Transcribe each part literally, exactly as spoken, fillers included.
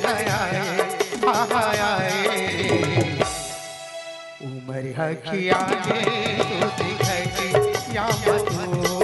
आए, आहा आए। उमर हकिया के तू दिखटिया मत हो,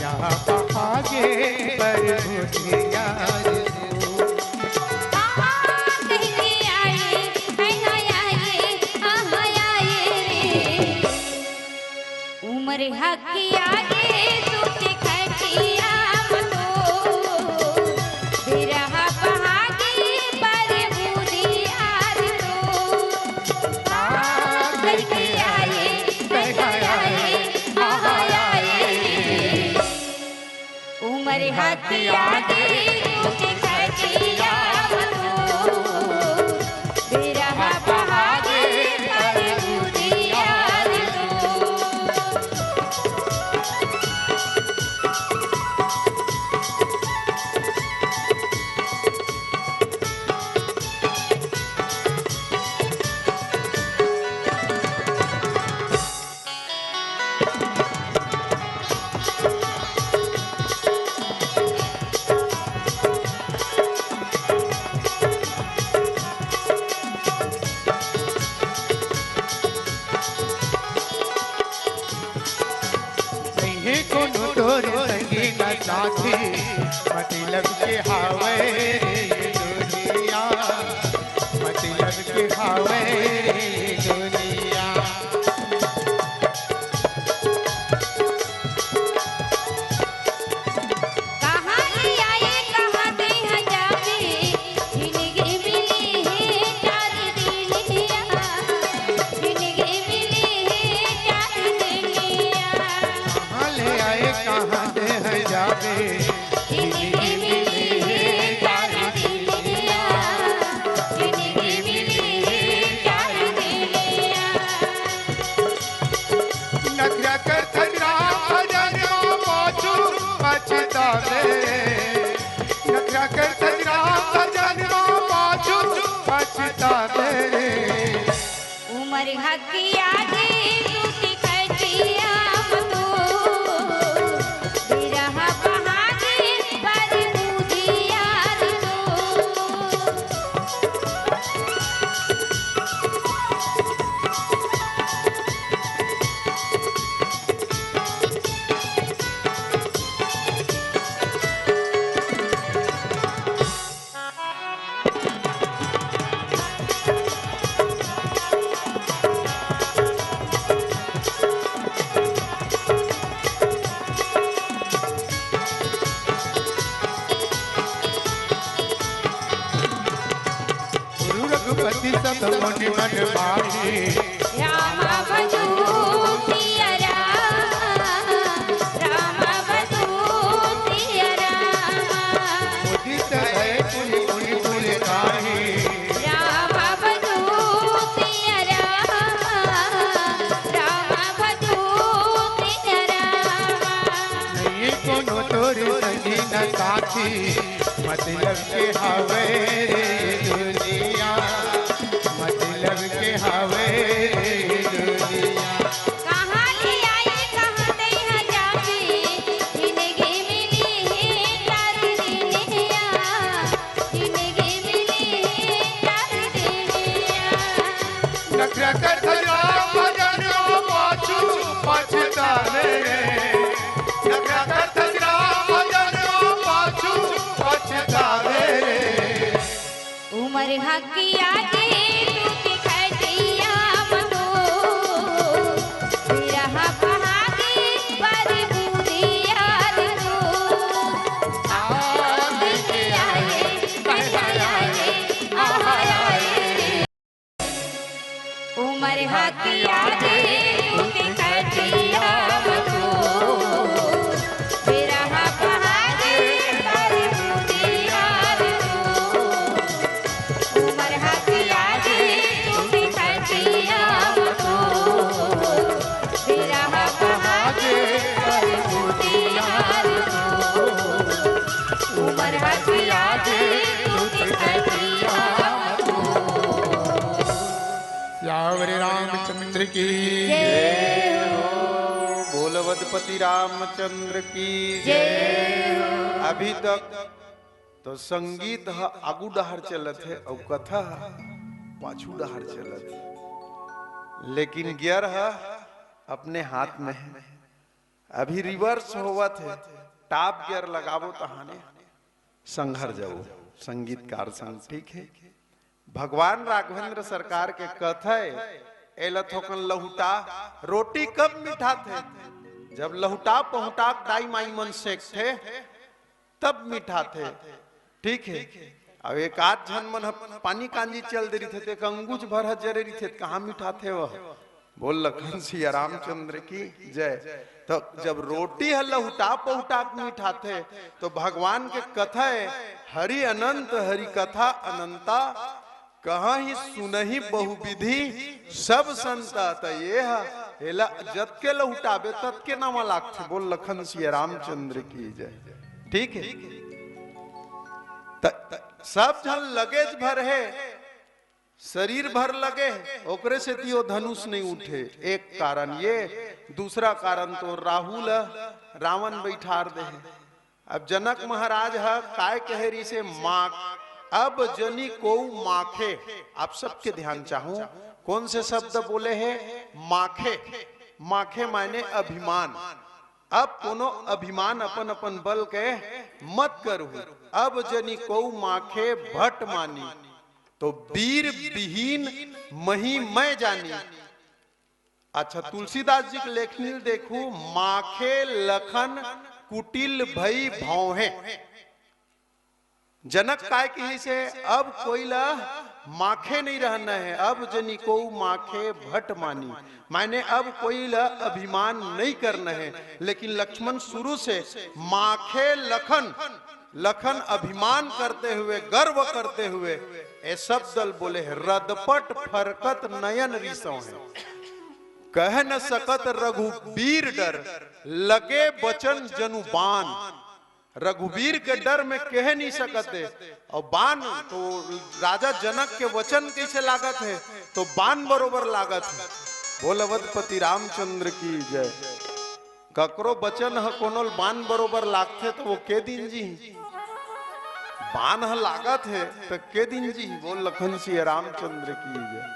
यहाँ पहागे पर भूतिया रे तू। आहा कहिके आए, आए, आए, आहा आए रे। उमर हकिया के तू दिखटिया मत हो, बिरहा पहागे पर भूतिया रे तू। आ कहिके आए, कहिके आए, आहा आए। उमर हकिया के तू दिखटिया मत हो, बिरहा पहागे पर भूतिया रे तू। नइहे कोनो तोर संगी न साथी, मतलब के हावय रे दुनिया, मतलब के हावय रे दुनिया। कहाँ ले आए, कहाँ दे हैं जाबे, जिनगी मिली है चार दिनिया, जिनगी मिली है चार दिनिया। कहाँ ले आए, कहाँ दे हैं जाबे, जिनगी मिली है चार दिनिया, जिनगी मिली है चार दिनिया। नखरा करथस राम भजन मा पाछू पछतावे रे। नखरा करथस राम भजन मा पाछू पछतावे रे। उमर हकिया के तू दिखटिया मत हो, बिरहा पहागे पर भूतिया रे तू। गुरु रघुपति सब मुनि मन भाई। राम भजो सिया राम, राम भजो सिया राम। मुदित भय पुनि पुनि पुलकाही। राम भजो सिया राम, राम भजो सिया राम। नइहे कोनो तोर संगी न साथी, मतलब के हावय रे दुनिया, मतलब के हावय रे दुनिया। कहाँ ले आए, कहाँ दे हैं जाबे, जिनगी मिली है चार दिनिया, जिनगी मिली है चार दिनिया। नखरा करथस राम भजन मा पाछू पछतावे रे। नखरा करथस राम भजन मा पाछू पछतावे रे। उमर हकिया के तू दिखटिया मत हो, बिरहा पहागे पर भूतिया रे तू। आ कहिके आए, कहिके आए, आहा आए रे। उमर हकिया के तू दिखटिया मत हो, बिरहा पहागे पर भूतिया रे तू। उमर हकिया के तू दिखटिया मत हो, बिरहा पहागे पर भूतिया रे तू। उमर हकिया के तू दिखटिया मत हो। सियावर रामचंद्र की जय हो। बोल अवधपति रामचंद्र की जय हो। अभी तक तो संगीत ह आगू डहर चलत हे अउ कथा ह पाछू डहर चलत हे, लेकिन गियर ह अपने हाथ में हे। अभी रिवर्स होवत हे, टॉप गियर लगाबो तहाने संघर जाबो संगीतकार संग, ठीक हे। भगवान राघवेंद्र सरकार के कथा हे, एला थोकन लहुटा, रोटी कब मिठाथे? जब लहुटा पहुटा दाई माई मन सेकथे, तब मिठाथे, ठीक हे। अब एक आध झन मन ह पानी कांजी चल दे रहिथे, ते अंगुच भर ह जरे रहिथे, त कहाँ मिठाथे वह? बोल लखन सिया रामचंद्र की जय। तो जब रोटी ह लहुटा पहुटा के मिठाथे, तो भगवान के कथा हे, हरि अनंत हरि कथा अनंता, कहा ही सुनही बहुविधि सब संता। त ये ह, एला जतके लहुटाबे ततके नवा लागथे। बोल लखन सिया रामचंद्र की जय, ठीक हे। त सब झन लगेज भर हे, शरीर भर लगे हे, ओकरे सेती ओ धनुष नहीं उठे, एक कारण ये। दूसरा कारण तो राहु ल रावण बैठार दे हे। अब जनक महाराज ह काय कहे रिहिसे, माख, अब जनी कोऊ माखे। आप सबके ध्यान चाहूं, कौन से शब्द बोले हे? माखे। माखे मायने अभिमान। अब कोनो अभिमान अपन अपन बल के मत करहु। अब जनी कोऊ माखे भट मानी, तो बीर बिहीन मही मैं जानी। अच्छा, तुलसीदास जी के लेखनी ल देखू, माखे लखन कुटिल भई भौहे। जनक काय कहिसे, अब कोई ला माखे नहीं रहना है, अब जनी कोऊ माखे भट मानी, मायने अब कोई ला अभिमान नहीं करना है। लेकिन लक्ष्मण शुरू से माखे लखन, लखन अभिमान करते हुए, गर्व करते हुए ए शब्द ल बोले हे, रदपट फरकत नयन रिसौ है, कह न सकत रघुबीर डर, लगे बचन जनु बान। रघुबीर के डर में कह नहीं सकत हे। अउ बान तो राजा जनक के वचन कइसे लागत हे, तो बान बरोबर लागत हे। बोल अवधपति रामचंद्र की जय। ककरो बचन ह कोनो ल बान बरोबर लागथे, तो वो के दिन जी? बान ह लागत हे, तो के दिन जी? बोल लखन सिया रामचंद्र की जय।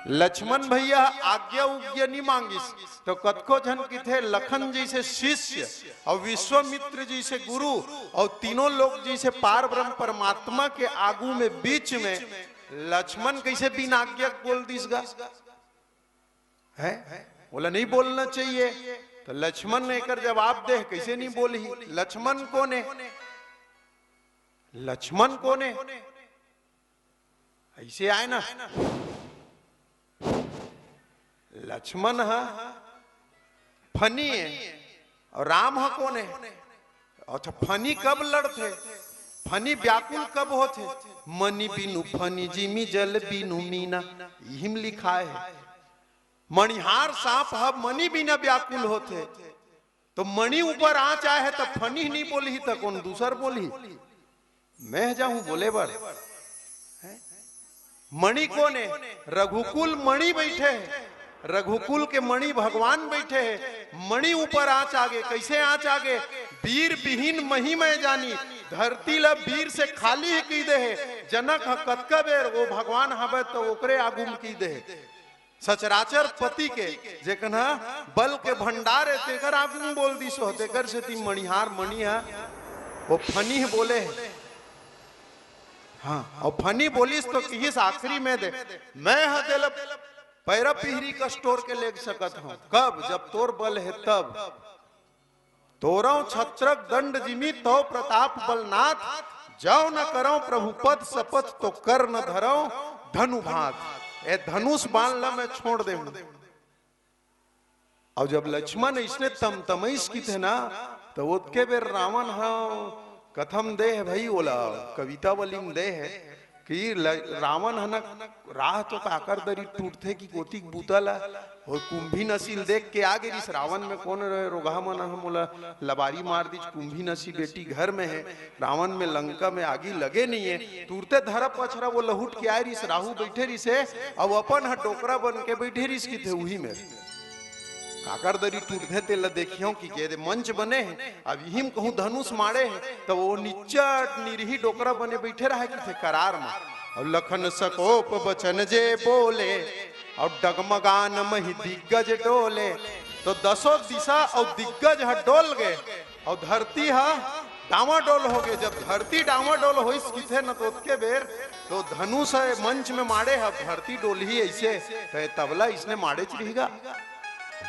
लक्ष्मण भैया आज्ञा उज्ञा नहीं मांगिस, तो कतको झन किथे लखन जैसे शिष्य अउ विश्वामित्र जैसे गुरु अउ तीनों लोग जैसे पार ब्रह्म परमात्मा के आगू में, बीच में लक्ष्मण कइसे बिना आज्ञा के बोल दिस गा? है, ओला नहीं बोलना चाहिए। तो लक्ष्मण एकर जवाब दे, कइसे नहीं बोलही? लक्ष्मण कोन हे? लक्ष्मण कोन हे? अइसे आय ना, लक्ष्मण ह फनी हे अउ राम ह कोन हे? अच्छा, फनी कब लड़थे? फनी व्याकुल कब होथे? मनी बिनु फनी जिमी जल बिनु मीना, इही म लिखाय हे। मणिहार सांप ह मनी बिना व्याकुल होथे, तो मणि ऊपर आँच आय हे, त फनी नहीं बोलही, त कोन दूसर बोलही? मैं जाहूं बोले बर? हैं? मणि कोन हे? रघुकुल मणि बैठे हे, रघुकुल के मणि भगवान बैठे हे। मणि ऊपर आँच आगे, कइसे आँच आगे? बीर बिहीन मही मैं जानी, धरती ल बीर से खाली ही कहि दे हे। जनक ह कतका बेर वो भगवान हवय त ओकरे आगू म कहि दे हे। सचराचर पति के, जेकन ह बल के भंडार हे, तेकर आगू म बोल दिस हो, तेकर सेती मणिहार मणि ह वो फनी ह बोले हे। हाँ, अउ फनी बोलिस तो किहिस आखिरी में दे, मैं ह तेला पैरा पिहरी कस टोर के लेग सकत हूँ। कब? जब तोर बल हे तब। तोरव छत्रक दंड जिमी तव प्रताप बलनाथ, जव न करव प्रभुपद शपथ तो कर न धरव धनुभात। ए धनुष बाण ल मैं छोड़ देहूं। अउ जब लक्ष्मण इसने तमतमइस किथे ना, तो ओतके बेर रावण ह कथम दे हे भई, ओला कवितावली म दे हे कि ल-, रावण ह ना राह तो काकर दरी टूटथे कि कोतिक बूता ला, ओ कुंभी नसील देख के आ गे रिस। रावण में कोन रहे, रोगहा मन ह मोला लबारी मार दिस, कुंभी नसी बेटी घर में हे, रावण में लंका में आगी लगे नहीं हे। तुरते धरा पछरा वो लहुट के आय रिस, राहु बैठे रिस हे, अउ अपन ह डोकरा बन के बैठे रिस किथे उही में। काकर दरी टूटथे तेला देखियो कि जेदे मंच बने हे, अब इहिम कहूँ धनुष माड़े हे, त वो निच्चट निरही डोकरा बने बइठे रहय किथे करार म। अउ लखन सकोप बचन जे बोले, अउ डगमगान मही दिग्गज डोले। तो दसों दिशा अउ दिग्गज ह डोल गे, अउ धरती ह डावाडोल हो गे। जब धरती डावाडोल होइस किथे न, तो ओतके बेर तो धनुष ह मंच में माड़े ह, धरती डोलही अइसे, त ये तबला इसने माड़ेच रहिगा।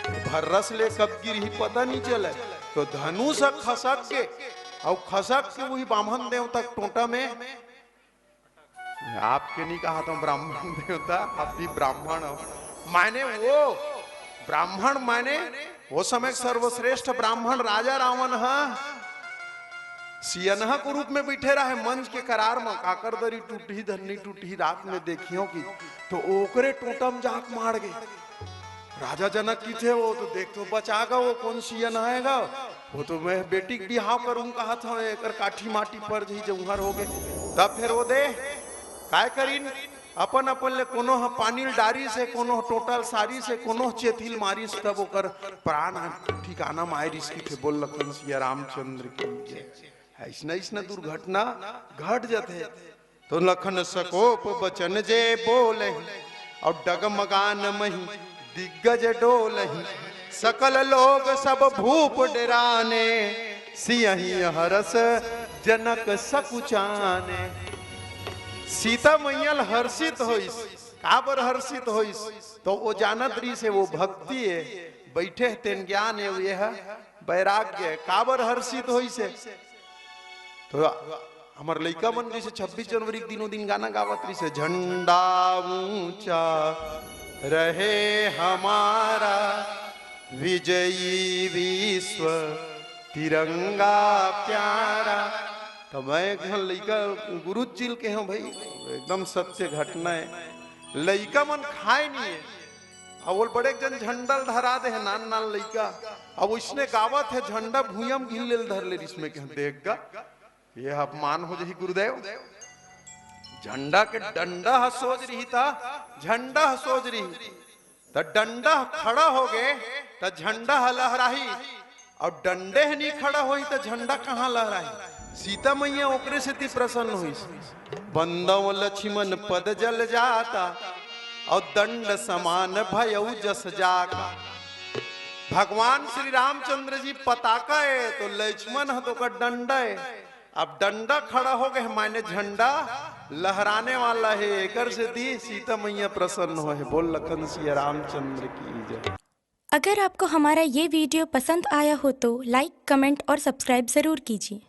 भर्रस ले कब गिरही पता नहीं चले। तो धनुष ह खसक के, अउ खसक के वही बाम्हन देवता के टोंटा में, आपके नहीं कहा तो ब्राह्मण देवता, आप भी ब्राह्मण हो। माने वो ब्राह्मण माने वो समय सर्वश्रेष्ठ ब्राह्मण राजा रावण ह सियनहा के रूप में बइठे रहय मंच के करार म, काकर दरी टूटही धन्नी टूटही रात में देखियो कि, तो ओकरे टोंटा म जाके माड़ गे। राजा जनक किथे, वो तो देख तो बचा गा, वो कोन सियनहा हे गा, वो तो मैं बेटी के बिहाव करूँ कहत हव, एकर काठी माटी पर जही जौहर हो गे। तब फेर वो दे काय करिन, अपन अपन ले कोनो ह पानी ल डारिस हे, कोनो ह टोंटा ल सारिस हे, कोनो ह चेथी ल मारिस, तब ओकर प्राण ह ठिकाना म आय रिहिस किथे। बोल लखन सिया रामचंद्र की जय। अइसना अइसना दुर्घटना घट जथे। तो लखन सकोप बचन जे बोलही, अउ डगमगान मही दिग्गज डोलही। सकल लोग सब भूप डेराने, सियहि हरस जनक सकुचाने। सीता मइया ल हर्षित होइस। काबर हर्षित होइस? तो वो जानत रिहिस हे, वो भक्ति हे, बइठे हे तेन ज्ञान हे, ये ह वैराग्य हे। काबर हर्षित होइस हे? तो हमर लइका मन जइसे छब्बीस जनवरी के दिनों दिन गाना गावत रिहिस हे, झंडा ऊंचा रहे हमारा, विजयी विश्व तिरंगा प्यारा। तो मैं एक झन लइका गुरुजी ल केहेंव, भाई एकदम सत्य घटना हे, लइका मन खाय नहीं हे, अउ वो बड़े एक जन झंडा ल धरा दे हे, नान नान लइका, अउ ओइसने गावत हे, झंडा भुइयां म गिर ले ल धर ले रिहिस। मैं केहेंव, देख गा, ये अपमान हो जही गुरुदेव। झंडा के डंडा ह सोज रिही त झंडा ह सोज रिही, त डंडा ह खड़ा हो गे त झंडा ह लहराही, अउ डंडे ह नी खड़ा होही त झंडा कहाँ लहराही? सीता मइया ओकरे सेती प्रसन्न होइस। बंदव लक्ष्मण पद जल जाता, अउ दंड समान भयउ जस जाका। भगवान श्री रामचंद्र जी पताका हे, तो लक्ष्मण ह तो ओकर डंडा हे। अब डंडा खड़ा हो गे, माने झंडा लहराने वाला हे, एकर सेती सीता मइया प्रसन्न होहे। बोल लखन सिया रामचंद्र की जय। अगर आपको हमारा ये वीडियो पसंद आया हो तो लाइक, कमेंट और सब्सक्राइब ज़रूर कीजिए।